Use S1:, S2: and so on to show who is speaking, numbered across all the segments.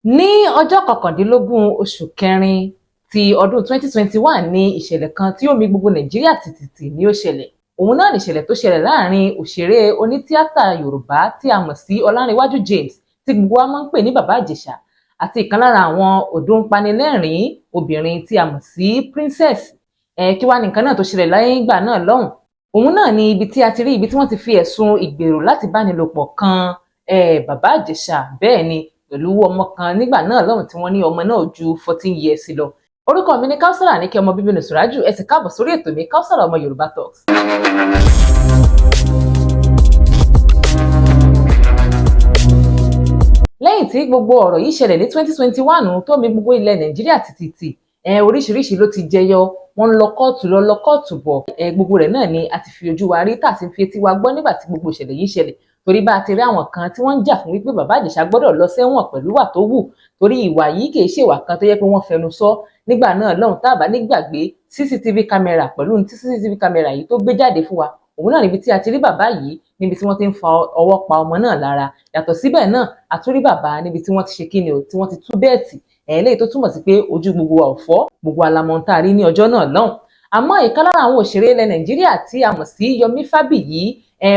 S1: Ní ọjọ́ 19 oṣù kẹrin ti ọdún 2021 ní ìṣẹ̀lẹ̀ kan tí ó mì gbogbo Nàìjíríà tìtìtì ní ó ṣẹlẹ̀. Òun náà nìṣẹ̀lẹ̀ tó ṣẹlẹ̀ láàrin òṣèré onítíátà Yorùbá tí a mọ̀ sí Ọlánrewájú James, tí gbogbo wa máa ń pè ní Bàbá Ìjẹ̀ṣà, àti ìkan lára àwọn òdúnpanilẹ́rìn-ín obìnrin tí a mọ̀ sí Princess. Kí wá ní nǹkan náà tó ṣẹlẹ̀ lẹ́yìn ìgbà náà lọ́hùn? Òun náà ni ibi tí a ti rí ibi tí wọ́n ti fi ẹ̀sùn ìgbèrò láti bánilòpọ̀ kan Bàbá Ìjẹ̀ṣà, bẹ́ẹ̀ ni, pẹ̀lú ọmọ kan nígbà náà lọ́hùn tí wọ́n ní ọmọ náà ju 14 years lọ. Orúkọ mi ní Kausara ní kí ọmọ bíbí Nùsùrájù. Ẹ sì káàbọ̀ sórí ètò mi, Kausara Ọmọ Yorùbá Talks. Lẹ́yìn tí gbogbo ọ̀rọ̀ yìí ṣẹlẹ̀ ní 2021 tó mì gbogbo ilẹ̀ Nàìjíríà tìtìtì, oríṣiríṣi ló ti jẹyọ. Wọ́n ń lọ kóòtù lọ, lọ kóòtù bọ̀. Gbogbo rẹ̀ náà ni a ti fi ojú wa rí, tá a sì ń fi etí wa gbọ́ nígbà tí gbogbo ìṣẹ̀lẹ̀ yìí ṣẹlẹ̀, torí bá a ti rí àwọn kan tí wọ́n ń jà fún wípé Bàbá Ìjẹ̀ṣà gbọ́dọ̀ lọ sẹ́wọ̀n pẹ̀lú ìwà tó wù, torí ìwà yìí kì í ṣe ìwà kan tó yẹ pé wọ́n fẹnu sọ nígbà náà lọ́hùn. Tá a bá nígbàgbé CCTV camera, pẹ̀lú tí CCTV camera yìí tó gbé jáde fún wa, òun náà níbi tí a ti rí bàbá yìí níbi tí wọ́n ti ń fa ọwọ́ pa ọmọ náà lára. Yàtọ̀ síbẹ̀ náà, a tún rí bàbá níbi tí wọ́n ti ṣe kíni o, tí wọ́n ti tú belt ẹ̀, léyìí tó túmọ̀ sí pé ojú gbogbo wa ò fọ́, gbogbo alamọ̀ tá a rí ní ọjọ́ náà lọ́hùn. Àmọ́ ìkan lára àwọn òṣèré ilẹ̀ Nàìjíríà tí a mọ̀ sí Yomi Fabiyi,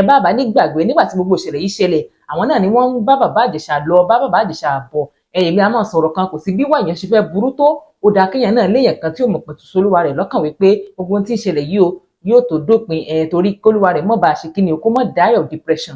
S1: bàbá nígbàgbé nígbà tí gbogbo ìṣẹ̀lẹ̀ yìí ṣẹlẹ̀, àwọn náà ni wọ́n ń bá Bàbá Ìjẹ̀ṣà lọ, bá Bàbá Ìjẹ̀ṣà bọ̀. Èmi a máa sọ̀rọ̀ kan, kò sí bí wàyàn ṣe fẹ́ burú tó, ó dáa kéèyàn náà léèyàn kan tí ó mọ̀ pẹ̀tù sólúwa rẹ̀ lọ́kàn wípé gbogbo ohun tí ń ṣẹlẹ̀ yìí o yóò tó dópin, torí kólúwa rẹ̀ mọ̀ bá a ṣe kí ni o, kó mọ̀ die of depression.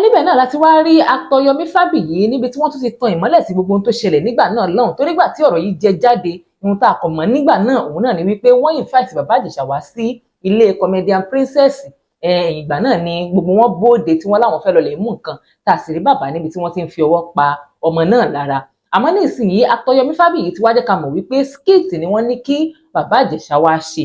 S1: Níbẹ̀ náà láti wá rí actor Yomi Fabiyi níbi tí wọ́n tún ti tan ìmọ́lẹ̀ sí gbogbo ohun tó ṣẹlẹ̀ nígbà náà lọ́hùn, torí gbà tí ọ̀rọ̀ yìí jẹ jáde, ohun tá a kọ̀ mọ́ nígbà náà, òun náà ni wípé wọ́n invite Bàbá Ìjẹ̀ṣà wá sí ilé comedian Princess. Ẹ̀yìn ìgbà náà ni gbogbo wọn bóde tí wọ́n láwọn fẹ́ lọ lè mú nǹkan, tá a sì rí bàbá níbi tí wọ́n ti ń fi ọwọ́ pa ọmọ náà lára. Àmọ́ ní ìsinyìí, actor Yomi Fabiyi ti wá jẹ́ ká mọ̀ wípé skit ni wọ́n ní kí Bàbá Ìjẹ̀ṣà wá ṣe.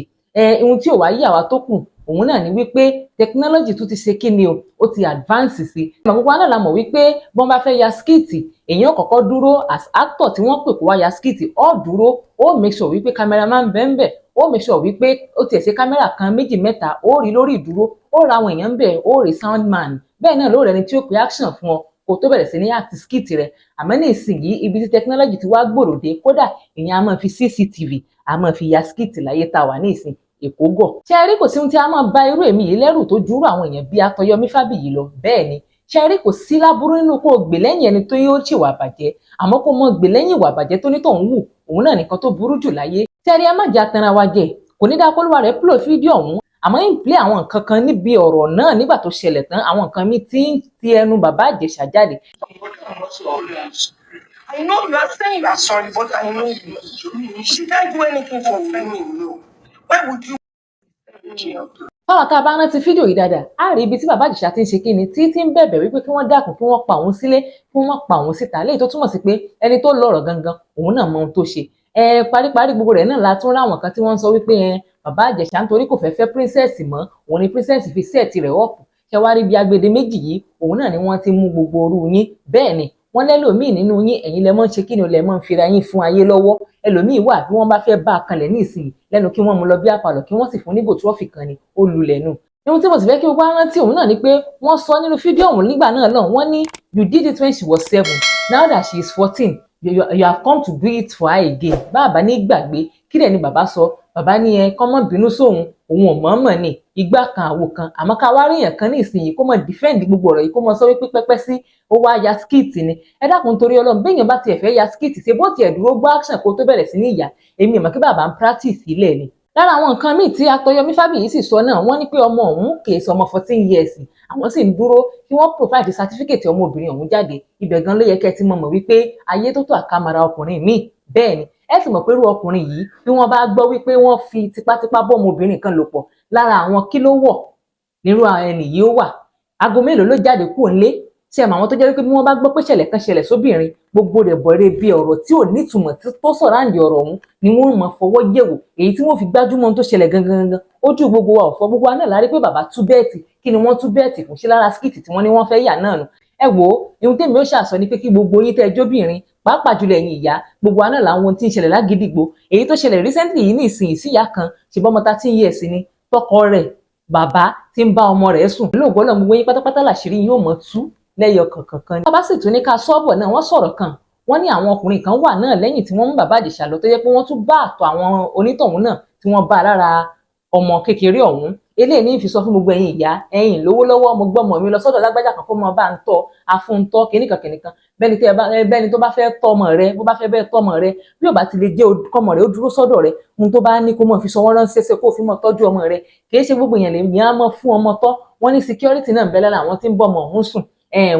S1: Ohun tí ò wá yí àwa tó kù, òun náà ni wípé technology tún ti ṣe kí ni o, ó ti advance sí i. Gbogbo wa náà la mọ̀ wípé bọ́n bá fẹ́ ya skit, èèyàn kọ́kọ́ dúró as actor tí wọ́n pè kó wá ya skit, ó dúró, ó make sure wípé cameraman bẹ́ẹ̀, ó make sure wípé ó tiẹ̀ ṣe kámẹ́rà kan, méjì, mẹ́ta, ó rí lórí ìdúró, ó ra àwọn èèyàn bẹ́ẹ̀, ó rí soundman bẹ́ẹ̀ náà, ló rẹni tí ó pe action fún ọ kó tó bẹ̀rẹ̀ sí ní act skit rẹ̀. Àmọ́ ní ìsinyìí, ibi tí technology ti wá gbòòrò dé, kódà èèyàn á máa fi CCTV, á máa fi ya skit láyé tá a wà ní ìsìn. Èkó gọ̀. Ṣé ẹ rí, kò sí ohun tí a máa ba irú èmi yìí lẹ́rù tó júrú àwọn èèyàn bí actor Yomi Fabiyi lọ. Bẹ́ẹ̀ ni, ṣé ẹ rí, kò sí láburú nínú kó o gbè lẹ́yìn ẹni tó yóò ṣèwà bàjẹ́, àmọ́ kó mọ gbè lẹ́yìn ìwà bàjẹ́ tó ní tòun wù, òun náà nìkan tó burú jù láyé. Ṣé ẹ rí, ẹ má jẹ́ atanra wa jẹ. Kò ní dáa kólúwa rẹ̀ play fídíò ọ̀hún, àmọ́ ń play àwọn nǹkan kan níbi ọ̀rọ̀ náà nígbà tó ṣẹlẹ̀ tán, àwọn nǹkan mi tí ń ti ẹnu Bàbá Ìjẹ̀ṣà jáde.
S2: I know you are saying you are sorry, but I know you. Did I do anything to offend you? Why would you?
S1: Fáwọn tá a bá rántí fídíò yìí dáadáa, á rí ibi tí Bàbá Ìjẹ̀ṣà ti ń ṣe kíni, tí ń bẹ̀bẹ̀ wípé kí wọ́n dákun, kí wọ́n pa òun sílé, kí wọ́n má pa òun síta, léyìí tó túmọ̀ sí pé ẹni tó lọ́rọ̀ gangan, òun náà mọ ohun tó ṣe. Paríparí gbogbo rẹ̀ náà la tún ráwọn kan tí wọ́n ń sọ wípé Bàbá Ìjẹ̀ṣà, nítorí kò fẹ́ fẹ́ Princess mọ́, òun ni Princess fi set rẹ̀ up. Ṣé wá rí bí agbede méjì yìí, òun náà ni wọ́n ti mú gbogbo orú yín. Bẹ́ẹ̀ ni, wọ́n lẹ́lòmíì nínú yín, ẹ̀yin lẹ mọ́ ń ṣe kí ni o, lẹ mọ́ ń fira yín fún ayé lọ́wọ́. Ẹlòmíì wà, bí wọ́n bá fẹ́ bá a kanlẹ̀ ní ìsìn lẹ́nu, kí wọ́n mú lọ bí àpàlọ̀, kí wọ́n sì fún nígò trophy kan ni ó lulẹ̀ nù. Ohun tí mo sì fẹ́ kí gbogbo wa rántí, òun náà ni pé wọ́n sọ nínú fídíò ọ̀hún nígbà náà lọ́hùn, wọ́n ní, "You did it when she was 7. Now that she is 14, you have come to do it for her again." Bàbá ní gbàgbé kí dẹ̀ ni bàbá sọ? Bàbá ní ẹ kọ́ mọ́ bínú sóhun, òun ò mọ̀ọ́mọ̀ ni, igbá kan, àwo kan. Àmọ́ ká wá rí èèyàn kan ní ìsinyìí kó mọ̀ defend gbogbo ọ̀rọ̀ yìí, kó mọ̀ sọ wípé pẹ́pẹ́ sí ó wá ya skit ni. Ẹ dákun, torí Ọlọ́run, béèyàn bá tiẹ̀ fẹ́ ya skit, ṣe bó tiẹ̀ dúró gbọ́ action kó tó bẹ̀rẹ̀ sí ní ìyá? Èmi ìmọ̀ kí bàbá ń practice ilẹ̀ ni. Lára àwọn nǹkan míì tí actor Yomi Fabiyi sì sọ náà, wọ́n ní pé ọmọ òun kì í sọ ọmọ 14 years. Àwọn sì ń dúró kí wọ́n provide certificate ọmọbìnrin ọ̀hún jáde. Ibẹ̀ gan ló yẹ kẹ́ ẹ ti mọ̀ mọ̀ wípé ayé tó tó àkàmàrà ọkùnrin míì. Bẹ́ẹ̀ ni, ẹ sì mọ̀ pé irú ọkùnrin yìí, bí wọ́n bá gbọ́ wípé wọ́n fi tipátipá bọ́ ọmọbìnrin kan lò pọ̀, lára àwọn kí ló wọ̀ nírú ẹni yìí ó wà? Aago mélòó ló jáde kúrò nílé? Ṣe àmọ́ àwọn tó jẹ́ wípé bí wọ́n bá gbọ́ pé ṣẹlẹ̀ kan ṣẹlẹ̀ sóbìnrin, gbogbo rẹ̀ bọ̀rẹ̀ bí ọ̀rọ̀ tí ò nítumọ̀ tó sọ̀rọ̀ àǹdí ọ̀rọ̀ ọ̀hún ni wọ́n mọ̀ fọwọ́ yẹ̀wò, èyí tí wọ́n fi gbájúmọ́ ohun tó ṣẹlẹ̀ gangan gangan. Ojú gbogbo wa ò fọ́, gbogbo wa náà la rí pé bàbá tú belt. Kí ni wọ́n tú belt fún? Ṣé lára skit tí wọ́n ní wọ́n fẹ́ yà náà nù? Ẹ wò ó, ohun tèmi ó ṣàṣọ ni pé kí gbogbo yín tẹ́ ẹ jóbìnrin, pàápàá jùlọ ẹ̀yin ìyá, gbogbo wa náà là ń wo ohun tí ń ṣẹlẹ̀ lágídígbò. Èyí tó ṣẹlẹ̀ recently yìí ní ìsìn ìsíyà kan, ṣùgbọ́n ọmọ 13 years ni tọkọ rẹ̀ bàbá tí ń bá ọmọ rẹ̀ sùn. Lóògbé Ọlọ́run, gbogbo yín pátápátá làṣírí yín ó mọ̀ tú lẹ́yọ kọ̀ọ̀kan kan. Bàbá sì tún ní ká sọ́ọ̀bọ̀ náà, wọ́n sọ̀rọ̀ kan. Wọ́n ní àwọn ọkùnrin kan wà náà lẹ́yìn tí wọ́n mú Bàbá Ìjẹ̀ṣà lọ, tó jẹ́ pé wọ́n tún bá àtọ̀ àwọn onítọ̀hún náà tí wọ́n bá lára ọmọ kékeré ọ̀hún. Eléyìí ní fi sọ fún gbogbo ẹ̀yin ìyá, ẹ̀yin lówó lọ́wọ́, mo gbọ́mọ mi lọ sọ́dọ̀ lágbájá kan kó mọ bá ń tọ́ afúntọ́ kìnnìkan kìnnìkan. Bẹ́ẹ̀ni tí ẹ bá bẹ́ẹ̀ni tó bá fẹ́ tọ́ ọmọ rẹ, bó bá fẹ́ bẹ́ẹ̀ tọ́ ọmọ rẹ, bí ò bá ti lè jẹ́ kọ́mọ rẹ ó dúró sọ́dọ̀ rẹ, ohun tó bá ní kó mọ̀ fi sọwọ́ ránṣẹ́ sí, kó fi mọ̀ tọ́jú ọmọ rẹ. Kì í ṣe gbogbo èèyàn lè ní á mọ̀ fún ọmọ tọ́. Wọ́n ní security náà ń bẹ lára àwọn tí ń bọ́ ọmọ ọ̀hún sùn.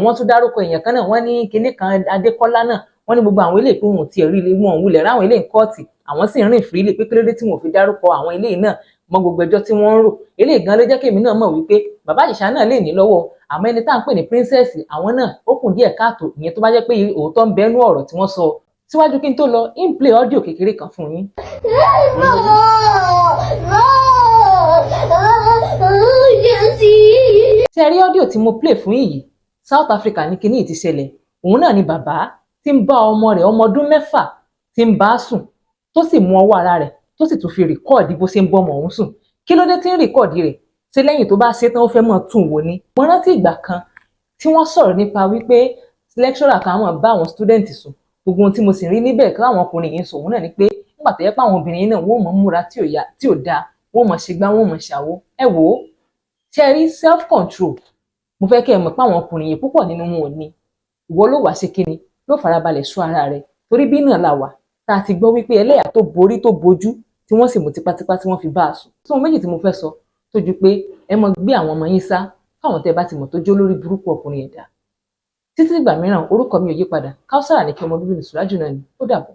S1: Wọ́n tún dárúkọ èèyàn kan náà, wọ́n ní kinní kan Adékọ́lá náà. Wọ́n ní gbogbo àwọn eléyìí pé wọn ò tiẹ̀ rí ilé wọn ò wulẹ̀ ráwọn eléyìí kóòtù, àwọn sì ń rìn freely, pé kílódé tí wọn ò fi dárúkọ àwọn eléyìí náà mọ gbogbo ẹjọ́ tí wọ́n ń rò. Eléyìí gan ló jẹ́ kémi náà mọ̀ wípé Bàbá Ìjẹ̀ṣà náà lè ní lọ́wọ́, àmọ́ ẹni tá à ń pè ní Princess, àwọn náà ó kùn díẹ̀ káàtó. Ìyẹn tó bá jẹ́ pé òótọ́ ń bẹ́nu ọ̀rọ̀ tí wọ́n sọ síwájú. Kí n tó lọ, ń play audio kékeré kan fún yín.
S3: No, no,
S1: Ṣe rí audio tí mo play fún yìí, South Africa ní kinní yìí ti ṣẹlẹ̀. Òun náà ni bàbá tí ń bá ọmọ rẹ̀ ọmọ ọdún 6 tí ń bá sùn, tó sì mú ọwọ́ ara rẹ̀, tó sì tún fi record bó ṣe ń bọ́mọ òun sùn. Kí ló dé tí ń record rẹ̀? Ṣé lẹ́yìn tó bá ṣe tán, ó fẹ́ mọ̀ tún wò ni? Mo rántí ìgbà kan tí wọ́n sọ̀rọ̀ nípa wípé lecturer kan máa bá àwọn student sùn. Gbogbo ohun tí mo sì rí níbẹ̀ káwọn ọkùnrin yìí ń sọ òun náà ni pé nígbà tó yẹ pé àwọn obìnrin náà, wọ́n mọ̀ múra tí ò dáa, wọ́n mọ̀ ṣe gbá, wọ́n mọ̀ ṣàwó. Ẹ wò ó, ṣe rí self control, mo fẹ́ kẹ́ ẹ mọ̀ pé àwọn ọkùnrin yìí, púpọ̀ nínú wọn ò ní. Ìwọ ló wàá ṣe kíni, ló farabalẹ̀ sọ ara rẹ̀, torí bí náà la wà tá a ti gbọ́ wípé ẹlẹ́yà tó borí tó bojú tí wọ́n sì mú tipátipá tí wọ́n fi bá a sùn. Tí wọn méjì tí mo fẹ́ sọ tó ju pé ẹ mọ gbé àwọn ọmọ yín sá fáwọn tẹ́ bá ti mọ̀ tó jó lórí burúkú ọkùnrin ẹ̀dá. Títí ìgbà mìíràn, orúkọ mi ò yí padà, Kausara ní kí ọmọ bíbí nìṣúrájù náà ni. Ó dàbọ̀.